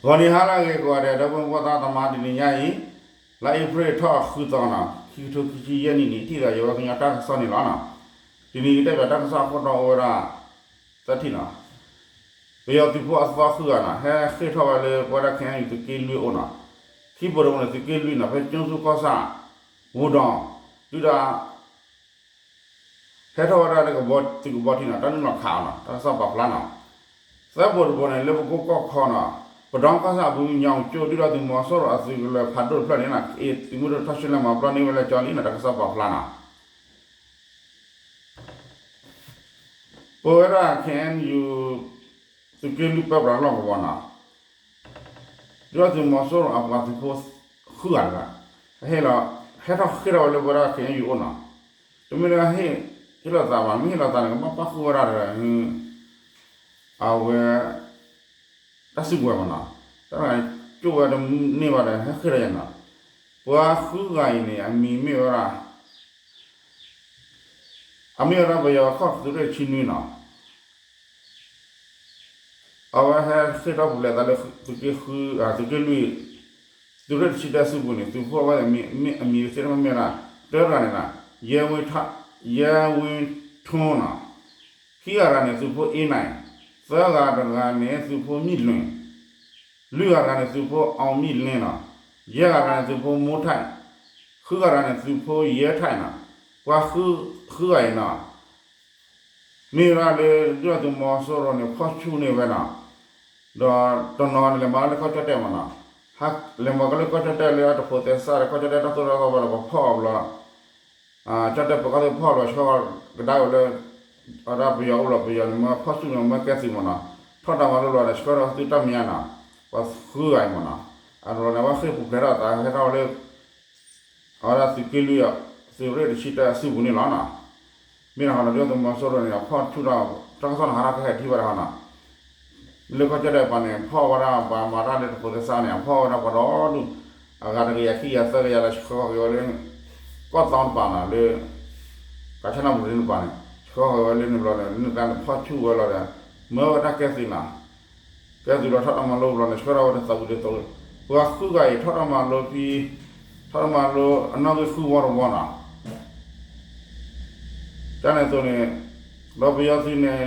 ဂီၤနံၤဟါလၢအဂ့ၤကိးဂၤဒဲး ဒီပုၢ်ဝဲၢ်သရၣ်သမါ တနံၤညါအံၤ လါအ့ဖြ့ၣ်ထီၣ်ဃုသီနီၤ ခံကထိခံဆံယဲၢ်နံၣ်န့ၣ် ထံၣ်သးယဝဲကညီတၢ်ကစီၣ်န့ၣ်လီၤနီၤ. တနံၤအံၤတဲပၠးတၢ်ကစီၣ်အခိၣ်တီအိၣ်ဝဲဒၣ် သၢထံၣ်နီၤ. ပယီၤသုးဖိအသီဃုဂၤနီၤ ဟဲဃ့ၢ်ထီၣ်ဝဲလၢပဝဲဒၣ် ခ့ၣ်အဲၣ်ယူၣ် သုးက့လွံၢ်အအိၣ်နီၤ. ခံဘိတဘိန့ၣ် သုးက့လွံၢ်နီၤ ဖဲကၠိဆူၣ်ကီၢ်ဆၣ် ဝူၤဒီး ဒုၣ်ဒါ ဟဲထီၣ်ဝဲဒၣ်လၢကဘီ သုးကဘီထံနီၤ တၢ်နုာ်လီၤခးအီၤနီၤ တၢ်ကစီၣ်ပာ်ဖျါနီၤ. သၢဘိတဘိန့ၣ် လၢပကိကီၢ်ခီနီၤ ပဒီကီၢ်ဆၣ်အပူၤ ညီကၠိ ဒုၣ်ဒါသုးမီၤစိရိၤအသုးကလၢၤဖးဒိၣ်တဖျၢၣ်န့ၣ်နီၤ သုးမုၢ်ဒိၣ်ထီၣ်ဆှဲလဲၣ်မၤပျီန့ၢ်ဝဲလၢကၠီလံနီၤ တၢ်ကစီၣ်ပာ်ဖျါနီၤ. ပဝဲဒၣ် ခ့ၣ်အဲၣ်ယူၣ် သုးက့လွံၢ်ပၢပြးလီၢ်ကဝီၤနီၤ ဒုၣ်ဒါသုးမီၤစိရိၤအပှၤသုးဖိ ဃုဂၤတဂၤ ဟဲလီၤ ဟဲထီၣ်ဃ့ၢ်ထီၣ်ဝဲလၢပဝဲဒၣ် ခ့ၣ်အဲၣ်ယူၣ် အအိၣ်နီၤ. တမ့ၢ်လၢဟ့ၣ် ဟ့ၣ်လီၤသးဘၣ် မ့ၢ်ဟ့ၣ်လီၤသးန့ၣ် ကဘၣ်ပၣ်ဃုာ်ဝဲဒၣ်ဒီး အဝဲ တၢ်စုကဝဲၤမးနီၤ တၢ်ကၠိၣ်ဝဲတန့ၢ်ဘၣ်ဒီး ဟဲဃ့ၢ်ထီၣ်ယၤနီၤ. ပှၤဃုဂၤအံၤန့ၣ် အမံၤမ့ၢ်ဝဲဒၣ် အမ့ၢ်ဝဲဒၣ်ပယီၤခီၣ်သုးရ့ၣ်တဆံနွံနီၤ အဝဲဟဲဃ့ၢ်ထီၣ်ပူၤလဲၤသးလၢ သုးက့လွံၢ် သုးရ့ၣ်တဆံတၢအစုပူၤန့ၣ် သုးဖိအဝဲ အမံၤသ့ၣ်တဖၣ်မ့ၢ်ဝဲဒၣ် တဂၤန့ၣ်နီၤ ယဲဝ့ ယဲဝ့ထူနီၤ ခံဂၤတဂၤန့ၣ် သုးဖိအ့နၤ သၢဂၤတဂၤန့ၣ် သုးဖိမံၣ်လွံၢ် လွံၢ်ဂၤတဂၤန့ၣ် သုးဖိအီၣ်မံၣ်လ့နီၤ ယဲၢ်ဂၤတဂၤန့ၣ် သုးဖိမိၢ်ထၢၣ် ဃုဂၤတဂၤန့ၣ် သုးဖိယဲၢ်ထၢၣ်နီၤ ပှၤဃုဂၤအံၤနီၤ မ့ၢ်ဝဲဒၣ်လၢ ဒုၣ်ဒါသုးမီၤစိရိၤန့ၣ် ဖီၣ်ဆူၣ်န့ၢ်ဝဲနီၤ ဒီးတနီၤန့ၣ် လဲၤမၤလၢကီၢ်ကၠီၣ်တဲၣ်မးနီၤ လဲၤမၤကီၢ်လၢကီၢ်ကၠီၣ်တဲၣ်လၢတဖိးသဲစးဒီး ကီၢ်ကၠီၣ်တဲၣ်တၢ်သိၣ်တၢ်သီဘၣ်ဒီး ပှၤဖီၣ်အီၤဘျီ ကၠီၣ်တဲၣ်ပၢၤကီၢ်သ့ၣ်ဖီၣ်ဘျီ ဆှၢကဒါဝဲလၢ အဝဲဒၣ်ပယီၤအိၣ်လီၤ ပယီၤန့ၣ် မၢဖီၣ်ဆူၣ်န့ၣ် မၢကဲသုးမးနီၤ ထီၣ်တၢ်မၤလိဘျီဒီး ဆှၢထီၣ်သုတၢ်မဲာ်ညါနီၤ ပှၤဃုဂၤအံၤမးနီၤ အဘျီန့ၣ် အဝဲဃ့ၢ်ပူၤဖျဲးထီၣ်အသးဟဲထီၣ်ဝဲလၢ အဝဲဒၣ်သုးက့လွံၢ် သုးရ့ၣ်တဆံတၢအစုပူၤန့ၣ်လီၤနီၤ မ့ၢ်တခီနီၤ ဒုၣ်ဒါသုးမီၤစိရိၤန့ၣ် အဖီၣ်ဆူၣ်ဒီး တၢ်ကစီၣ်န့ၣ် ဟးထီၣ်ကဟဲထံၣ်ဘၣ်တခီနီၤ လၢကီၢ်ကၠီၣ်တဲၣ်ပၤန့ၣ် ဖီၣ်ဝဲဒၣ်ပှၤမၤတၢ်လၢတဖိးသဲစးန့ၣ် အဖီၣ်ဝဲဒၣ်ပှၤဒီဒူၣ် အဂၤတကယၤခံကယၤသၢကယၤဒီး ဆှၢဃီၤက့ၤဝဲလၢ ကီၢ်သီတပၤနီၤ လၢ ကၣ်ဆၣ်နၢ်ပူၤတပၤန့ၣ် ဆှၢဃီၤက့ၤဝဲလၢန့ၣ်ဘျီန့ၣ် လၢန့ၣ်ကျါန့ၣ် ဖီၣ်ဆူၣ်ဝဲလီၤဒီး မၢဝဲတၢ်ကဲသုးနီၤ ကဲသုးလီၤထီၣ်တၢ်မၤလိဘျီန့ၣ် ဆှၢထီၣ်ဝဲတသးဝံၤတသးဝံၤ ပှၤဃုဂၤအံၤထီၣ်တၢ်မၤလိဖဲ ထီၣ်တၢ်မၤလိအနီၣ်ဂံၢ်ဃုဝီတဝီနီၤ တၢ်န့ၣ်အသိးန့ၣ် ဒီးပယီၤသုးန့ၣ်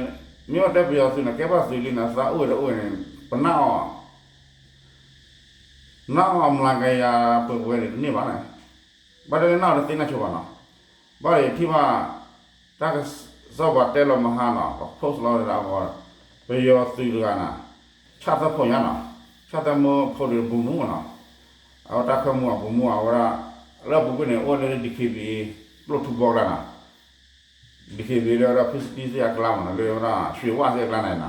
မ့ၢ်ဝဲတဲပယီၤသုးန့ၣ် ကဲဘၣ်သုးလံန့ၣ် သးအိၣ်ဝဲတအိၣ်ဝဲန့ၣ် ပနၢ်အီၤ နၢ်အီၤအမျးကယၤပှဲၤပှဲၤန့ၣ် တန့ၢ်ဘၣ်န့ၣ် ဘၣ်တဲလၢနၢ်အီၤတသ့နၢ်ဆိဘၣ်နီၤ ဘၣ်ဒီးယထံၣ်ဘၣ် တၢ်ကစီၣ်ပှၤတဲလီၤမဟါနီၤ ပှၤ post လီၤဝဲဒၣ်အဂီၢ် ပယီၤသုးတဂၤနီၤ ဆၣ်သၢဖိညါနီၤ ဆၣ်သၢမိၢ်ဖိဒံးပူၤမူနီၤ အဝဲတၢ်ခွဲမူအပူၤမူအဝဲဒၣ် လၢအပူၤကွံာ်န့ၣ် အိၣ်လၢ ဒီးခ့ဘံ ကျိၣ်ထူဘီကျါနီၤ ဒီးခ့ဘံ လၢဝဲဒၣ်ဖုစတံသ့ၣ်အကျါမးနီၤ လၢဝဲဒၣ် ရွှေဝါ သ့ၣ်အကျါန့ၣ်နီၤ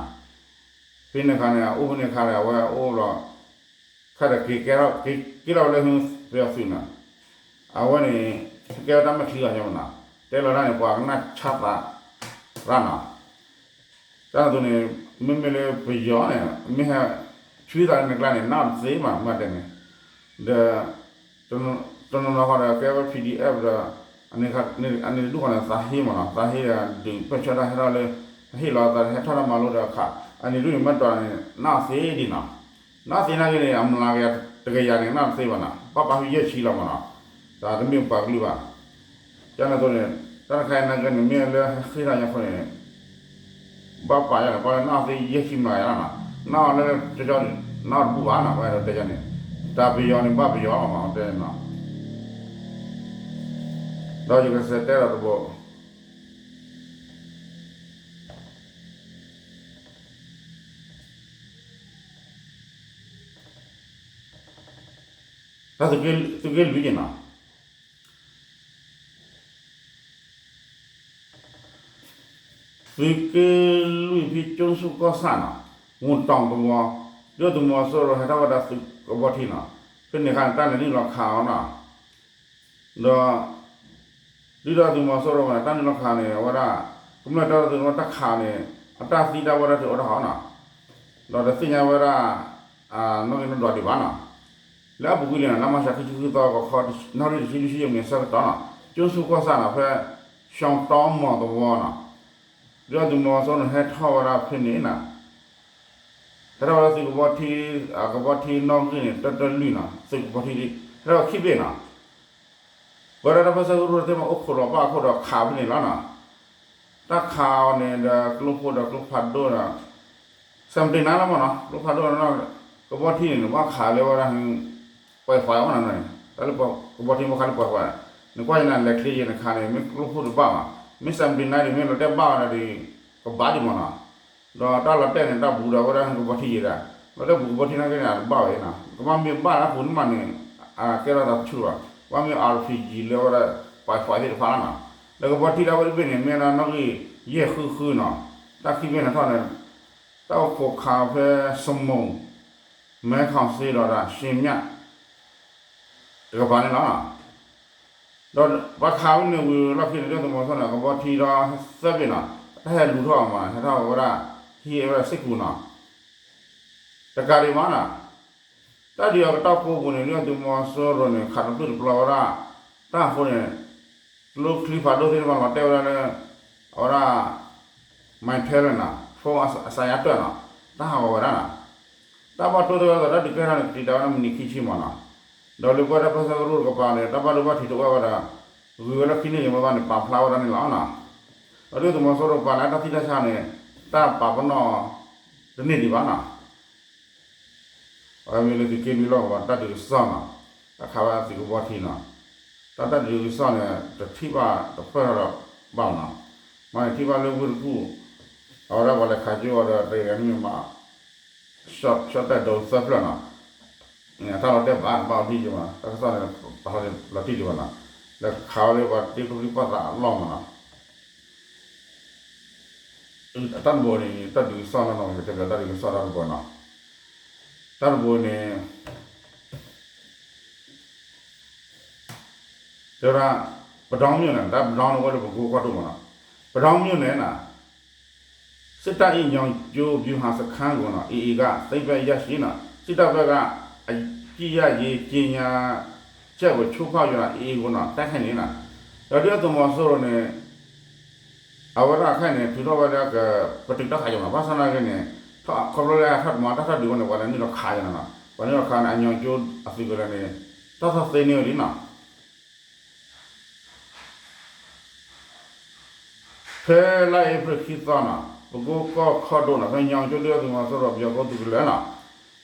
ဖဲန့ၣ်အခါန့ၣ် အအိၣ်ဖဲန့ၣ်အခါန့ၣ် အဝဲအိၣ်လီၤ ခါဒီးက့ၤကဲထီၣ် က့ၤက့ၤထီၣ်ဝဲလၢ ပယီၤသုးနီၤ အဝဲန့ၣ် ကဲဝဲတၢ်မဲာ်ချံဂၤညါမးနီၤ တဲလီၤတၢ်န့ၣ် ပှၤကနၣ်ဆါသးရၣ်နီၤ တၢ်န့ၣ်အသိးန့ၣ် မ့မ့ၢ်လၢပယီၤန့ၣ် မ့ၢ်ဟဲ ဆှံသးလၢန့ၣ်ကျါန့ၣ် နၢ်အီၤတသ့ဘၣ် မ့ၢ်တဲန့ၣ် ဒီး တနီၤနီၤဃီဒီး ကဲဝဲ ပီၣ်ဒံၣ်အဲၣ်ဖ် ဒီး အန့ၣ်တဒူၣ်ဃီန့ၣ် သးဟ့မးနီၤ သးဟ့ဒီး ဒုးပၢၢ်ဆၢတၢ်ဟဲထီၣ်လၢ ဟ့ၣ်လီၤသးဟဲထီၣ်တၢ်မၤလိဒီးအခါ အန့ၣ်ဒူၣ်န့ၣ် မ့ၢ်ဒွးန့ၣ် နၢ်အီၤသ့ဒံးနီၤ နၢ်အီၤသ့နာ်က့န့ၣ် အမျးကယၤတကယၤန့ၣ် နၢ်အီၤတသ့ဘၣ်နီၤ ပၣ်ပာ်ဖဲယဲၢ်ဆံလီၤမးနီၤ တၢ်တမ့ၢ်ပှၤကလုာ်ဘၣ် ကန့ၣ်အသိးန့ၣ် တၢ်တခါအံၤနာ်က့န့ၣ် မ့ၢ်လၢဟဲဃ့ၢ်ထီၣ်ညါဃိန့ၣ် ဘၣ်ပာ်ယၤန့ၣ် ပှၤလၢနၢ်အီၤသ့ယဲၢ်ဆံမျးကယၤလီၤနီၤ နၢ်အီၤလၢကၠီကၠီန့ၣ် နၢ်အီၤတဘူၣ်ဘၣ်နီၤ ပှၤအဲၣ်ဒိးတဲယၤန့ၣ် တၢ်ပယီၤန့ၣ် ဘၣ်ပယီၤလီၤမး တဲန့ၣ်နီၤ ဒီးယကစံးတဲဒီးတဘိ တၢ်သုးက့လွံၢ်န့ၣ်နီၤ သုးက့လွံၢ်ဖဲကၠိဆူၣ်ကီၢ်ဆၣ်နီၤ ဝူၤတီၣ်သဝီ ဒုၣ်ဒါသုးမီၤစိရိၤဟဲထီၣ်ဝဲဒၣ်သုးကဘီထံနီၤ ဖဲန့ၣ်အခါန့ၣ် တၢ်လဲၤနုာ်လီၤခးအီၤနီၤ ဒီး ဒုၣ်ဒါသုးမီၤစိရိၤမးန့ၣ် တၢ်နုာ်လီၤခးန့ၣ် အဝဲဒၣ် ကမျၢၢ်တၢ်သုးမီၤတၢ်ခးန့ၣ် အတၢ်သံတၢ်ဘၣ်ဒၣ်တအိၣ်တဟီၣ်နီၤ ဒီးတသ့ၣ်ညါဝဲဒၣ် နီၣ်ဂံၢ်နီၣ်ဒွးဒံးဘၣ်နီၤ လၢအပူၤကွံာ်န့ၣ် လါမၢ်ၡး ခံဆံဃုသီ ဂီၤခီ နၣ်ရံၣ်တဆံလွံၢ်ဆံယဲၢ်မံးနံးဆၢကတီၢ်နီၤ ကၠိဆူၣ်ကီၢ်ဆၣ်နီၤ ဖဲ ရှီတီမီၤသဝီနီၤ ဒုၣ်ဒါသုးမီၤစိရိၤန့ၣ် ဟဲထီၣ်ဝဲဒၣ်ဖဲန့ၣ်နီၤ ဟဲထီၣ်ဝဲဒၣ်သုးကဘီထံ, ကဘီထံနီၣ်ဂံၢ်န့ၣ် တၢတၢလွံၢ်နီၤ, သုးကဘီထံ ဟဲထီၣ်ဝဲခံဘ့ၣ်နီၤ. ပဝဲဒၣ်တၢ်ပၢဆှၢကရူၢ်သ့ၣ်တဖၣ်အိၣ်ခိးလီၤဘၣ်အခိၣ်ဒီးခးဖဲန့ၣ်လီၤနီၤ. တၢ်ခးအီၤန့ၣ်ဒီးကျိဖိဒီးကျိဖးဒိၣ်ဒီး စဲးမတ့ၤနါလီၤမ့ၢ်နီၤ, ကျိဖးဒိၣ်နီၤ, ကဘီထံန့ၣ် နဘၣ်ခးလၢဝဲဒၣ် ပှဲၤဖးအီၤနီၤ, တၢ်လၢကဘီထံဘၣ်ခးလၢပှဲၤဖး, နကွၢ်ယနၤလဲၤချ့ယဲနခါန့ၣ် မ့ၢ်ကျိဖိတဘၣ်ဘၣ်, မ့ၢ်စဲးမတ့ၤနါဒီး မ့ၢ်လီၤတဲာ်ဘၣ်ဝဲဒၣ်ဒီး ကဘၣ်ဒံးမ့ၢ်နီၤ. ဒီးတၢ်လီၤတဲာ်န့ၣ် တၢ်ဘူးဒီးဝဲဒၣ်ကဘီထံယဲဒၣ်, လီၤတဲာ်ဘူးကဘီထံနာ်က့န့ၣ် အတဘၣ်ဝဲနီၤ, ကဘၣ်မ့ၢ်ဘၣ်လၢအပူၤန့ၣ်မးန့ၣ် အကဲထီၣ်သးတဆူၣ်ဘၣ်, ကဘၣ်မ့ၢ် အါရ်ပီၣ်ပီၣ်ကံၤ လၢဝဲဒၣ် ပှဲၤဖးသ့ၣ်တဖၣ်လီၤနီၤ. ဒီးကဘီထံဒၣ်ဝဲတဘ့ၣ်န့ၣ် မ့ၢ်ဝဲဒၣ်နီၣ်ဂံၢ်ယဲၢ်ဃုဃုနီၤ, တၢ်ခံဘ့ၣ်န့ၣ်ထီၣ်န့ၣ် တၢ်အိၣ်ခိးခးဖဲ စမိၢ် မဲခီၣ်စ့ဒီးဒၣ် ရှ့မျၣ် တကပၤန့ၣ်လီၤ. ဒီးပှၤခးဝဲန့ၣ်ဝံၤလီၢ်ခံန့ၣ် ဒုၣ်ဒါသုးမီၤစိရိၤန့ၣ် ကဘီထံဒီးသၢဘ့ၣ်နီၤ, တၢ်ဟဲလူၤထီၣ်အီၤမး ဟဲထီၣ်ဝဲဒၣ် ဟံးဝဲဒၣ်စ့ၢ်ကီးနီၤ, တကးဒံးဘၣ်နီၤ, တၢ်ဒုးအကတီၢ်ကိးပူၤန့ၣ် ဒုၣ်ဒါသုးမီၤစိရိၤန့ၣ် ခးတပျုၢ်တပျီၤဝဲဒၣ် တၢ်အဃိန့ၣ် ကျိချံဖးဒိၣ်သ့ၣ်တဖၣ်လီၤတဲာ်ဝဲဒၣ်လၢ အဝဲဒၣ် မဲထဲလၢနီၤ ဖိအစးယါတၢၢ်နီၤ, တၢ်ဟးဂီၤဝဲဒၣ်နီၤ, တၢ်ဘၣ်တိၢ်တၢ်ဒီးတၢ်ဒုးကဲထီၣ်န့ၣ် ကတံာ်တာ်ဝဲဒၣ်မံးနံးခံဆံမးနီၤ, ဒီးလၢပဝဲဒၣ်ပၢဆှၢကရူၢ်တကပၤန့ၣ် တၢ်ဘၣ်ဒိဘၣ်ထံးတအိၣ်ဝဲဒီး ဂုၤဝဲလၢခံန့ၣ်ဂ့ၤမ့ၢ်ဘၣ်န့ၣ် ပာ်ဖျါဝဲဒၣ်န့ၣ်လီၤနီၤ, ဒီးဒုၣ်ဒါသုးမီၤစိရိၤပာ်လၢတၢ်သံတၢ်ဆါန့ၣ် တၢ်ပာ်ပနီၣ် တန့ၢ်ဒံးဘၣ်နီၤ အဝဲမ့ၢ်လၢသုးက့လွံၢ်လီၢ်ကဝီၤ တၢ်ဒုးကစီၣ်နီၤ, တၢ်ခးဝဲသုးကဘီထံနီၤ, တၢ်တၢ်ဒုးကစီၣ်န့ၣ် တထံၣ်ဘၣ်တဖျၢၣ်ဒီးဘၣ်နီၤ, မ့ၢ်န့ၣ်ထံၣ်ဘၣ်လၢဝ့ၢ်တကူၣ် အဝဲဒၣ်ပှၤလဲၤခးကၠိအီၤဒီးတဂၤန့ၣ်မ့ၢ်မး ရှီၣ်တဲၣ်ဒိးသၢဖျၢၣ်နီၤ, တၢ်လီၤတဲာ်ဘၣ်ဘၣ်အီၤဒ်ယမး တၢ်ကစီၣ်န့ၣ် ပာ်လီၤတံၢ်ဒံးဘၣ်နီၤ, လဲၤခးဝဲလၢပှၤတ့ကျိချံပှၢ်သးအလီၢ်မးနီၤ တၢ်တဘိန့ၣ် တၢ်ဒုးကစီၣ်နီၤနီၤ ယတဲဘၣ်တၢ်ဒုးကစီၣ်တၢ်တဘိနီၤ, တၢ်တဘိန့ၣ် တဲဝဲဒၣ် ပဒီမ့ၢ်န့ၣ် တၢ်ပဒီန့ၣ်ဝဲလၢပကိကီၢ်ဒိၣ်မးနီၤ, ပဒီမ့ၢ်န့ၣ်နီၤ စစ်တပ်ရဲ့ ညောင်ကျိုးဗျူဟာစခန်းကိုနီၤ AA က သိမ်းပိုက်ရရှိနီၤ, စစ်တပ်ဘက်က အပစ်ရပ်ရေး ကြေညာချက်ကို ချိုးဖောက်ပြီးတော့ AA ကိုနီၤ တိုက်ခိုက်နေနီၤ, ဒီးဒုၣ်ဒါသုးမီၤစိရိၤန့ၣ် အဝဲဒၣ်ခဲအံၤန့ၣ် ထုးထီၣ်ဝဲဒၣ်က ပတုာ်တၢ်ခးယိာ်မး ဘၣ်ဆၣ်သနာ်က့န့ၣ် ခီဖျိလၢအထီၣ်တမၤတၢ်ထီၣ်ဒုးဝဲန့ၣ် ပှၤလဲၤနုာ်လီၤခးယိာ်နီၤ, ပှၤနုာ်လီၤခးန့ၣ် အညောင်ကျိုးအသုးကလၢၤန့ၣ် တၢ်ထီၣ်သ့န့ၢ်ဝဲဒံးနီၤ ဖဲလါအ့ဖြ့ၣ်ခံသီနီၤ ပကိကီၢ်ခီဒိၣ်နီၤ ဖဲညောင်ကျိုးဒုၣ်ဒါသုးမီၤစိရိၤပယီၤသုးကလၢၤနီၤ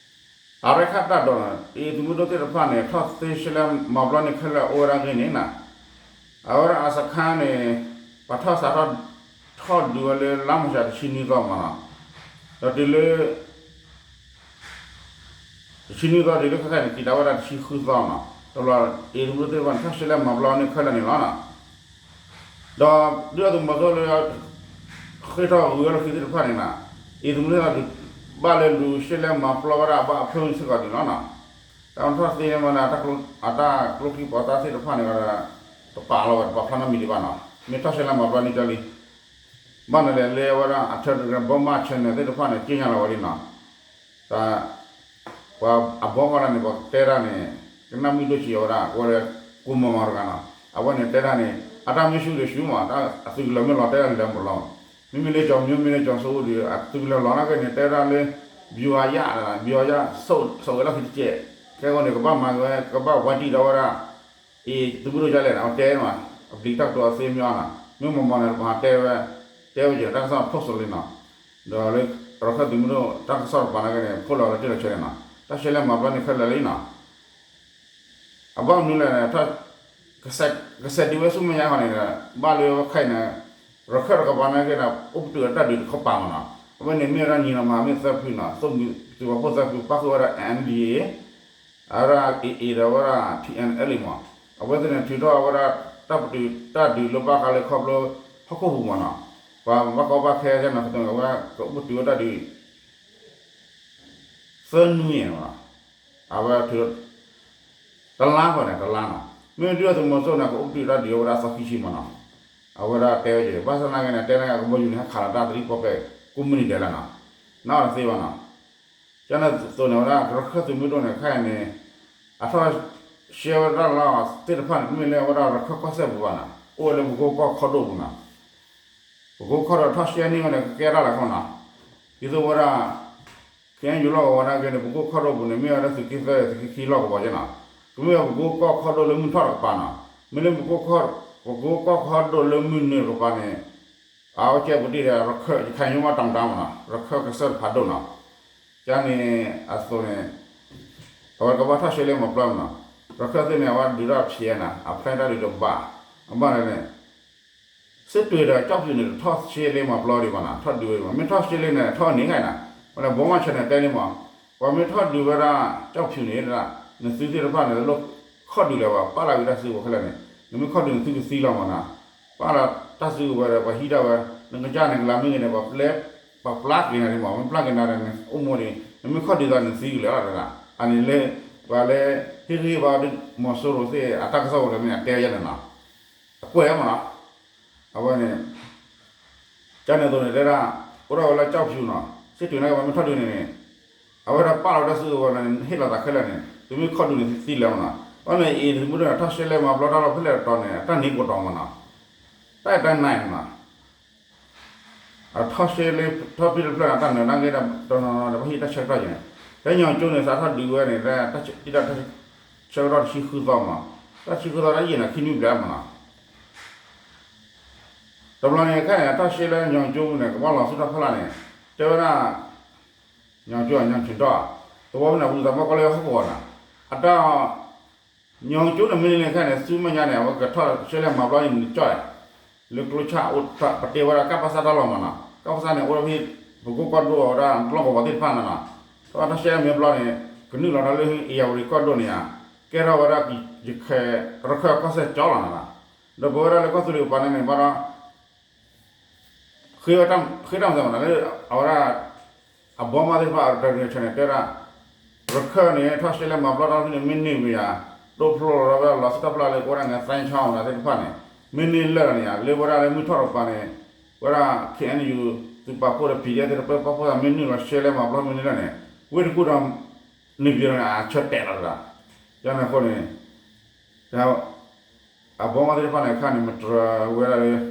အရခၢၣ်တၢ်ဒိးနီၤ AA သုးမုၢ်ဒိၣ်သ့ၣ်တဖၣ်န့ၣ် ထီၣ်သ့ရှဲလဲၣ်မၤပျီန့ၢ်ခဲလၢာ်အိၣ်ဝဲဒၣ်ဂ့ၢ်န့ၣ်နီၤ အဝဲဒၣ်အစခါန့ၣ် ပှၤထီၣ်စးထီၣ်ထီၣ်ဒုးဝဲလၢလါမၤရှးတဆံနွံသီမးနီၤ, ဒီးတုၤလၢ တဆံနွံသီတုၤလၢခဲခါန့ၣ် က့ၤဒၣ်ဝဲဒၣ်တဆံဃုသီနီၤ, တဘျီ AA သုးမုၢ်ဒိၣ်သ့ၣ်တဖၣ်န့ၣ် ထီၣ်ရှဲလဲၣ်မၤပျီန့ၢ်ခဲလၢာ်န့ၣ်လီၤနီၤ ဒီးဒုၣ်ဒါသုးမီၤစိရိၤလၢ ဃ့ၢ်ထီၣ်ဂုၤဝဲလၢခံသ့ၣ်တဖၣ်န့ၣ်နီၤ, အံၤသုးမုၢ်ဒိၣ်သ့ၣ်တဖၣ် ဘၣ်လဲၤလူၤရှဲလဲၣ်မၤပျီဝဲဒၣ်ဘၣ်အဖၢမုၢ်စ့ၢ်ကီးန့ၣ်လီၤနီၤ, တၢ်ထီၣ်သ့န့ၢ်ဝဲဒၣ် အတၢ်ကျိချံပှၤသးသ့ၣ်တဖၣ်န့ၣ်ဒီး တပာ်လီၤဝဲ တပာ်ဖျါနီတမံၤဒံးဘၣ်နီၤ, မ့ၢ်ထီၣ်ရှဲလဲၣ်မၤပျီန့ၢ်ကၠီလံ ဘၣ်နလဲၤလၢအဝဲဒၣ်အထၢၣ်တဂၤ ဘီမး channel သ့ၣ်တဖၣ်န့ၣ် က့ညါလီၤဝဲဒၣ်နီၤ, တၢ် ပှၤအဘီမးတၢ်န့ၣ် ပှၤတဲတၢ်န့ၣ် ကနၣ်မုာ်ဒိၣ်ဆံးအဝဲဒၣ် အဝဲကိးမီၤမီၤတဂၤနီၤ, အဝဲန့ၣ်တဲတၢ်န့ၣ် အတၢ်မ့ၢ်ဆူၣ်ဒီးဆူၣ်မး အသုးကလၢၤမ့ၢ်လီၤတဲတၢ်လဲၤမးလီၤ, မ့မ့ၢ်လၢကၠီၤမံၤ မ့မ့ၢ်လၢကၠီၤစိဒုး အသုးကလၢၤလီၤနာ်က့န့ၣ် တဲဒၣ်လၢ ဗျူဟာရ ဗျူဟာရ ဆိၣ်ဂ့ၤလီၢ်ခံတကဲး, ခဲအံၤန့ၣ် ကဘၣ်မၤက့ၤဝဲ ကဘၣ်ဝဲတံၢ်ဒီးဝဲဒၣ် အံၤသုးမုၢ်ဒိၣ်ဒ်လဲၣ်န့ၣ် အဝဲတဲမး အဘျံးတၢ်ကတိၤအသ့မ့ၢ်အီၤနီၤ, မ့ၢ်မီၤမီၤန့ၣ် ပဟးတဲဝဲ တဲဝဲက့ၤ တၢ်ကစီၣ် post လံနီၤ, ဒီးလၢ ရခၢၣ်သုးမုၢ်ဒိၣ်တၢ်ကစီၣ်တပၤနာ်က့န့ၣ် ဖိးလီၤလၢတ့ၢ်လီၤဆဲးန့ၣ်နီၤ, တၢ်ရှဲလဲၣ်မၤပျီန့ၢ်ခဲလၢာ်လံနီၤ အဘၣ်မနုၤလဲၣ်န့ၣ် ကစဲးဒုးဝဲဆူမဲာ်ညါဃီန့ၣ်ဒီး ဘၣ်လၢဝဲခဲအံၤန့ၣ် ရခၢၣ်တကပၤနာ်က့န့ၣ် အိၣ်ပတုာ်အတၢ်ဒုးတခီပၤမးနီၤ, အဝဲန့ၣ်မ့ၢ်ဝဲဒၣ်ညီနီၤမၤမ့ၢ်သၢဖုနီၤ, သုးမုၢ်သုးဝီၤဖိသၢဖု ပၣ်ဃုာ်ဝဲဒၣ် NDAA အဝဲဒၣ် AA ဒီးဝဲဒၣ် TNLA မး, အဝဲသ့ၣ်န့ၣ် ထုးထီၣ်ဝဲဒၣ်တၢ်ပတုာ်တၢ်ဒုးလၢဘၣ်ဃးလၢခီဖျိဟီၣ်ခိၣ်ပူၤမးနီၤ, ပှၤဘၣ်ကီဘၣ်ခဲကဲနီၤ ကတိၤဝဲဒၣ် ကအိၣ်ပတုာ်ဝဲတၢ်ဒုး သၢနွံမးနီၤ, အဝဲထုး တလါဃီန့ၣ် တလါနီၤ, မ့ၢ်ဒုၣ်ဒါသုးမီၤစိရိၤန့ၣ် ကအိၣ်ပတုာ်တၢ်ဒုးဝဲဒၣ်သီခံဆံမးနီၤ, အဝဲဒၣ်တဲဝဲက့ၤ ဘၣ်ဆၣ်သနာ်က့န့ၣ် တဲန့ၣ် ကဘီယူၤန့ၣ် ဟဲခးလီၤတၢ်သရံၣ်ပီၣ်ပဲၣ် ကိးမုၢ်နံၤဒဲးလီၤနီၤ, နၢ်အီၤတသ့ဘၣ်နီၤ, ကန့ၣ်သိးန့ၣ်ဝဲဒၣ် ရခၢၣ်သုးမုၢ်ဒိၣ်န့ၣ် ခဲအံၤန့ၣ် အထီၣ်ရှဲဝဲဒၣ်လီၤသ့ၣ်တဖၣ်န့ၣ် တမ့ၢ်လၢဝဲဒၣ်ရခၢၣ်ကီၢ်စဲၣ်ပူၤဘၣ်နီၤ, အိၣ်ဝဲလၢပကိကီၢ်ခီဒိၣ်ပူၤနီၤ, ပကိကီၢ်ခီဒိၣ်ထီၣ်ရှဲန့ၢ်ဝဲန့ၣ် ကကဲထီၣ်လၢခီနီၤ, ဒ်သိးဝဲဒၣ် က ကဲယူၤလီၢ်ကဝီၤနာ်က့န့ၣ် ပကိၢ်ခီၣ်ဒိၣ်ပူၤန့ၣ် မ့ၢ်ဝဲဒၣ်သုးက့သၢ သုးက့ခံလီၢ်ကဝီၤက့နီၤ, ကမ့ၢ်ဝဲပကိၢ်ကီၢ်ခီၣ်ဒိၣ်လၢမုၢ်ထီၣ်တကပၤနီၤ, မ့ၢ်လၢပကိၢ်ကီၢ်, ပကိၢ်ကီၢ်ခီၣ်ဒိၣ်လၢမုၢ်နုာ်တကပၤန့ၣ်, အဝဲကဲပူၤတံၢ်ဒီး ရခၢၣ် ရခၢၣ်ညိမးတၢ်မတၤမနီၤ, ရခၢၣ်ကစၢၢ်တဖးဒိၣ်နီၤ, ကန့ၣ်အသိးန့ၣ် အဝဲကဘၣ်ထီၣ်ရှဲလဲမၤပျီမနီၤ, ရခၢၣ်သ့ၣ်န့ၣ် အဝဲဒုးထီၣ်ဖျဲးနၤ, အဖျဲးတၢ်ဒုးတဘၣ်, အဘၣ်န့ၣ် စ့ၢ်တွ့ၤဒီးကၠီၣ်ဖၠူၣ်န့ၣ် တထီၣ်ရှဲလဲမၤပျီဒံးဘၣ်နီၤ, ထီၣ်ဒုးဝဲဒံးဘၣ်, မ့ၢ်ထီၣ်ရှဲလဲန့ၣ် ထီၣ်န့ၢ်ခါအံၤနီၤ, ဝဲလၢဘီမီၢ်ဆဲးန့ၣ်တဲလံမး, ပှၤမ့ၢ်ထီၣ်ဒုးဝဲဒၣ်ကၠီၣ်ဖၠူၣ်န့ၣ်, နသုသ့ၣ်တဖၣ်န့ၣ် တလိၣ်ခီၣ်ဒုးလၢၤဘၣ်, ပာ်လီၤဝံၤတၢ်စုကဝဲၤခဲလၢာ်န့ၣ်, နမ့ၢ်ခီၣ်ဒုးနသုကသံလီၤမနီၤ, ပာ်လီၤတၢ်စုကဝဲၤဒီး ပှၤဟံးဒၣ်ဝဲ, နကစၢ်န့ၣ် ကလၤမ့ၢ်ဂ့ၤန့ၣ် ပှၤပျဲ, ပှၤပျၢ်က့ၤနၤဒံးမး, မ့ၢ်ပျၢ်က့ၤနၤဒီး နအိၣ်မူဒံး, နမ့ၢ်ခီၣ်ဒုးသးနသုကလဲၤလီၤတဒၣ်, အန့ၣ်လၢ ပှၤလၢ ဟ့ၣ်ဂံၢ်ဘါဒ် မီၤစိရိၤသ့ၣ် အတၢ်ကစီၣ်ဝဲလၢမ့ၢ်အတဲဝဲယဲန့ၣ်နီၤ, အကွဲးမနီၤ, အဝဲန့ၣ် ကန့ၣ်အသိးန့ၣ်တဲဒၣ်, အိၣ်ဒၣ်ဝဲလၢကၠီၣ်ဖၠူၣ်နီၤ, စ့ၢ်တွ့ၤန့ၣ်ကဘၣ်မ့ၢ်ထီၣ်ဒုးန့ၣ်န့ၣ်, အဝဲဒၣ်ပာ်လီၤတၢ်စုကဝဲၤန့ၣ် ဟ့ၣ်လီၤသးခဲလၢာ်န့ၣ် သုမ့ၢ်ခီၣ်ဒုးန့ၣ်သုသံလၢၤမနီၤ, ဘၣ်န့ၣ်အံၤန့ၣ် သုမ့ၢ်ဒိၣ်န့ၣ် ထီၣ်ရှဲလဲမၤပျီတၢ်လီၢ်ဖဲလဲၣ်တတီၤန့ၣ် အတၢ်န့ၢ်ကတီၤမနီၤ, တၢ်အဲၣ်တၢ်နၤမနီၤ အထီၣ်ရှဲလၢ ထီၣ်ဖဲတဖျၢၣ်န့ၣ် တၢ်နၢၤနာ်က့ဒီး တနီၤနီၤဒီး ပှၤဟံးတၢ်ဆၢကတီၢ်ယဲန့ၣ်, တဲညီကၠိန့ၣ် သးထီၣ်ဒုးဝဲန့ၣ် တၢ်တံၢ်တၢ်ဆၢကတီၢ်တဆံဃုသီမး, တၢ်ဆံဃုသီတၢ်ယဲၢ်န့ၣ် ခံနွံဘျဲၣ်မနီၤ, တဘျီန့ၣ်ခဲအံၤန့ၣ် အထီၣ်ရှဲလၢညီကၠိန့ၣ် ကဘၣ်လီၤဆူတၢ်ဖီလာ်န့ၣ်, တဲဝဲဒၣ် ညီကၠိ ညီကၠိဒီး သဝီဖဲန့ၣ် ပူၤသးမီၢ်ကီၢ်လၢဟီၣ်ကဝီၤနီၤ, အတၢ် ညီကၠိန့ၣ်မ့ၢ်န့ၣ်ခဲအံၤန့ၣ် ဆူမဲာ်ညါန့ၣ် အဝဲကထီၣ်ရှဲလဲမၤပျီန့ၣ်ကၠီၣ်, လၢကျိဆၣ်အိၣ် ပတဲဝဲဒၣ် ကပစၢ်တၢ်လီၢ်မနီၤ, ကပစၢ်န့ၣ် အိၣ်ဝဲဖဲ ပကိၢ်ကီၢ်ဒိၣ်ဝဲဒၣ် လီၢ်ကဝီၤသ့ၣ်တဖၣ်န့ၣ်နီၤ, တၢ်ထီၣ်ရှဲလဲမၤပျီန့ၣ် ကနုာ်လီၤတၢ်လၢဧရာဝတီကီၢ်ဒိၣ်န့ၣ်ဧါ, ကဲထီၣ်ဝဲဒၣ် ရခၢၣ်ကီၢ်စဲၣ်ကၠီလီၤနီၤ, ဒီးပဝဲဒၣ်လၢကီၢ်သူလ့ၤကပၤန့ၣ်န့ၣ် ဘၣ်ဒီး ဃ့ဝဲတၢ်မၤစၢၤမနီၤ လၢ အဝဲဒၣ် အဘီမါသ့ၣ်တဖၣ် အတရၢၢ်ဆၢန့ၣ် တဲဒၣ် ရခၢၣ်န့ၣ် ထီၣ်ရှဲလဲမၤပျီတၢ်ဖဲန့ၣ် မ့ၢ်န့ၢ်ဝံၤယၤ ဒိၣ်ဖျိလီၤဝဲဒၣ်လီၤဆူတၢ်ဖျါလၢကအိၣ်ဒၣ် ငသဲချောင်း သ့ၣ်တဖၣ်န့ၣ် မ့ၢ်န့ၢ်လၢာ်လီၤန့ၣ်ယၤ လၢဝဲဒၣ်လၢမုၢ်ထီၣ်တကပၤန့ၣ် ဝဲဒၣ် ခ့ၣ်အဲၣ်ယူၣ် သုးပာ်ဖှိၣ်ဒီး ပံၤဒဲး သ့ၣ်တဖၣ်ပာ်ဖှိၣ်သး မ့ၢ်နုာ်လီၤရှဲလဲမၤပျီမ့ၢ်န့ၢ်လၢာ်န့ၣ် ဝ့ၢ်တကူၣ်ဒီး န့ၣ်ပၠံၤဒီးန့ၣ် အဆၢတဲာ်လီၤတဒၣ် ယန့ၣ်အဃိန့ၣ် အဘီမါသ့ၣ်တဖၣ်န့ၣ် အခါန့ၣ် မတြၢၤဝဲဒၣ်လၢ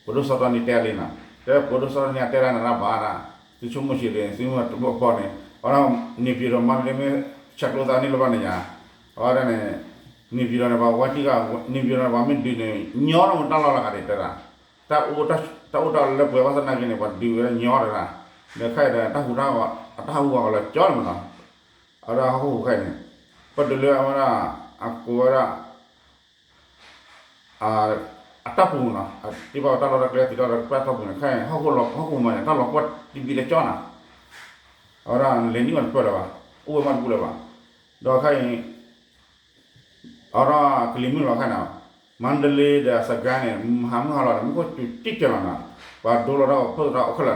ပဒိၣ်စီၤတီနံၤတဲလံနီၤ, တဲပဒိၣ်စီၤတီနံၤအတဲဒၣ်နရၣ်ဘၣ်ဒၣ်, သုဆိကမိၣ်ဆံးဒၣ် သုမ့ၢ်တဘၣ်ပီန့ၣ်, အဝဲဒၣ် န့ၣ်ပၠံၤဒီးမၤတလ့မ့ၢ်ဆဲးကျိးသးန့ၢ်လၢၤဘၣ်န့ၣ်ယါ, အဝဲဒၣ်န့ၣ် န့ၣ်ပၠံၤဒီးန့ၣ် ပှၤဝဲတံၢ်ဂၤ န့ၣ်ပၠံၤဒီးန့ၣ် ပှၤမ့ၢ်ဒုးန့ၣ် ညီဒီးမတၢ်လီၢ်လၢဂၤဒၣ်တဲဒၣ်, တၢ်အိၣ်တၢ်လၢပှဲၤဘၣ်ဆၣ်နာ်က့န့ၣ် ပှၤဒုးဝဲညီတဒၣ်, ဒီးခဲအံၤဒီး တၢ်ဟူးတၢ်ဂဲၤ အတၢ်ဟးဂူာ်ဟးဂီၤလၢကၠီလီၤမနီၤ, အဝဲဒၣ်ဟီၣ်ခိၣ်ဟူးခဲအံၤန့ၣ်, ပတုၤလၢအဝဲဒၣ် အကိးဝဲဒၣ် အတၢ်ပူၤနီၤ, တ့ဘၣ်ဝဲတၢ်လီၢ်တၢ်ကျဲ သ့ၣ်တၢ်လီၢ်တၢ်ကျဲတၢ်ပူၤန့ၣ် ခဲအံၤ ဟီၣ်ခိၣ်လီၤ ဟီၣ်ခိၣ်မၤန့ၣ် တၢ်လီၤကွၢ်တဘံးလၢကၠီနီၤ, အဝဲဒၣ်လဲၤနံၣ်မးတပၢၢ်လၢၤဘၣ်, အိၣ်ဝဲမးတပူၤလၢၤဘၣ်, ဒီးခဲအံၤ အဝဲဒၣ်ကလံၤမုၢ်လီၤခဲအံၤနီၤ, မါတလ့ဒီးစကဲန့ၣ် မဟါမုၢ်ဟါလီၤန့ၣ် မူခိၣ်စူၤတံၢ်ကဲလီၤနီၤ, ပှၤဒိလီၤတၢ်ဖီၣ်တၢ်အိၣ်ခဲလၢာ်နီ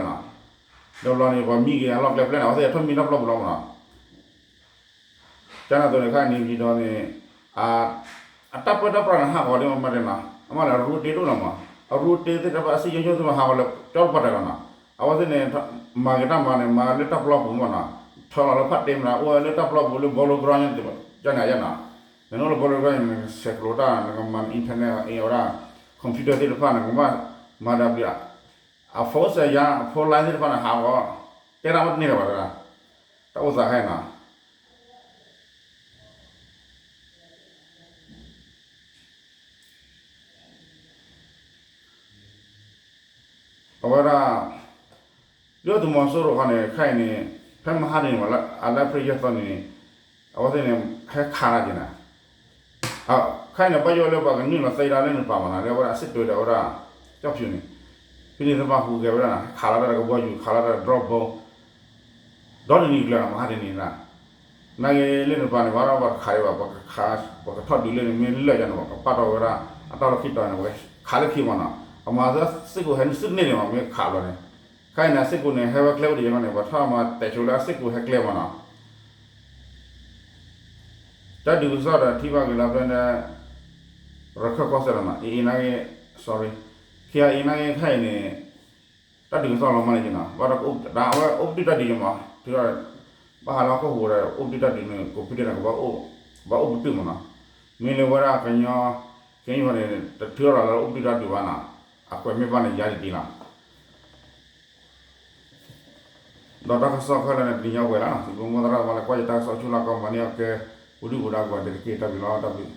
ၤ, ဒီးဘျီန့ၣ် ပှၤမံက့ၤအလီၢ်ကျဲပျဲန့ၣ် အဝဲသ့ၣ်ထီၣ်မံတၢ်ပျီပူၤလီၤမနီၤ ကန့ၣ်အသိးန့ၣ် ခဲအံၤန့ၣ်ပံၤဒီးန့ၣ် အတၢ်ပၢတၢ်ပြးန့ၣ် ဟးဂီၤဒ်မးမးဒ်နီၤ, အမ့ၢ်လၢအရူတ့တအိၣ်လီၤမး, အရူတ့သ့ၣ်တဖၣ် အစံၣ်ညီၣ်ညီၣ်သ့ၣ်တဖၣ် ဟးဂီၤလၢကၠီတပှၢ်တၢၢ်လီၤနီၤ, အဝဲသ့ၣ်န့ၣ် မၤက့ၤတၢ်မၤန့ၣ် မၤလၢတၢ်ပျီပူၤမးနီၤ, ထၢလီၤလၢဖးတ့မးနီၤ, အိၣ်ဝဲလၢတၢ်ပျီပူၤလၢ Ballon Ground န့ၣ် ယန့ၣ်ယဲနီၤ, နအိၣ်လၢ Ballon Ground န့ၣ် နဆဲးကျိးတၢ် နကမၤ internet အဝဲဒၣ် computer သ့ၣ်တဖၣ်န့ၣ် နကဘၣ်မၤဒီးပျံၤ အ phone စဲးယါ အ phone line သ့ၣ်တဖၣ်န့ၣ် ဟးဂီၤ တဲတၢ်မ့ၢ်တန့ၢ်လၢၤဘၣ်တဒၣ်, တၢ်အိၣ်သးခဲအံၤနီၤ အဝဲဒၣ် ဒုၣ်ဒါသုးမီၤစိရိၤခီန့ၣ် ခဲအံၤန့ၣ် ဖဲမဟါတနံၤမး အလါအ့ဖြ့ၣ်ယဲၢ်သီန့ၣ် အဝဲသ့ၣ်န့ၣ် ဟဲခးတၢ်က့ၤနၤ, ခဲအံၤန့ၣ် ဘၣ်ယိၣ်လၢပှၤကနုာ်လီၤသံတၢ်လၢနပၤမးနီၤ လၢအဝဲဒၣ်အစ့ၢ်ကီးဒီးအဝဲဒၣ် ကၠီၣ်ဖၠူၣ်န့ၣ် ဖဲန့ၣ်သ့ၣ်တဖၣ်ဟူးဂဲၤဝဲဒၣ်နီၤ ခးလီၤတၢ်ဒီးကဘီယူၤ ခးလီၤတၢ်ဒီး drone bomb ဒီတနံၤကျၢၤနီၤ မဟါတနံၤန့ၣ် နာ်က့လၢနပၤန့ၣ် ဘၣ်ဒီးပှၤတခးဒံးဘၣ် ပှၤကထီၣ်ဒုးလၢန့ၣ် မ့ၢ်လၢာ်ယါန့ၣ် ပှၤကပာ်ထီၣ်ဝဲဒၣ် အတၢ်လီၢ်ခံတီၤန့ၣ် ပှၤကခးလၢခံမးနီၤ အမၤသးစ့ၢ်ကီးဟဲနုာ်ဆူၣ်တန့ၢ်န့ၣ်မး မ့ၢ်ခးဘျီန့ၣ် ခဲအံၤန့ၣ် အစ့ၢ်ကီးန့ၣ် ဟဲဝဲကျဲအိၣ်ဒံးယါန့ၣ် ပှၤထီၣ်မၤတဲာ်ဆိလၢအစ့ၢ်ကီးဟဲကျဲမးနီၤ တၢ်ဒုးကစီၣ်ဒီးထံၣ်ဘၣ်က့ၤလီၤဖဲန့ၣ် ရခၢၣ်ကီၢ်စဲၣ်လီၤနီၤ အံၤအံၤနာ်က့ sorry ခံဂၤအံၤနာ်က့ခဲအံၤန့ၣ် တၢ်ဒုးကစီၣ်လီၤမးန့ၣ်က့နီၤ ဘၣ်ဒီးကအိၣ် ဒ်အဝဲအိၣ်ပတုာ်တၢ်ဒုးက့မး တုၤ ဘၣ်ဟးလၢဟီၣ်ခိၣ်ဟူးဒီး အိၣ်ပတုာ်တၢ်ဒုးန့ၣ် ကိးဖုဒဲးန့ၣ် ကဘၣ်အိၣ် ဘၣ်အိၣ်ပတုာ်မးနီၤ မ့ၢ်လၢဝဲဒၣ်ကညီ ကညီန့ၣ် တထုးထီၣ်လီၤလၢအိၣ်ပတုာ်တၢ်ဒုးဘၣ်နီၤ အကွဲးမ့ၢ်ဘၣ်န့ၣ် ယါဒ်ဒ်လီၤ ဒီးတၢ်ကစီၣ်ခဲလၢာ်န့ၣ် တနံၤညါအိၣ်ပှဲၤလံနီၤ, စံးဘျုးမိၢ်သရၣ်သမါလၢကွၢ်ယတၢ်ကစီၣ်ဆူလၢကီၢ်မၤန့ၢ်အီၤကဲ ပူၤဒုၣ်ပူၤဒါကိးဂၤဒဲးတက့ၢ်. တၢ်ဘျုးလီၤ, တၢ်ဘျုး.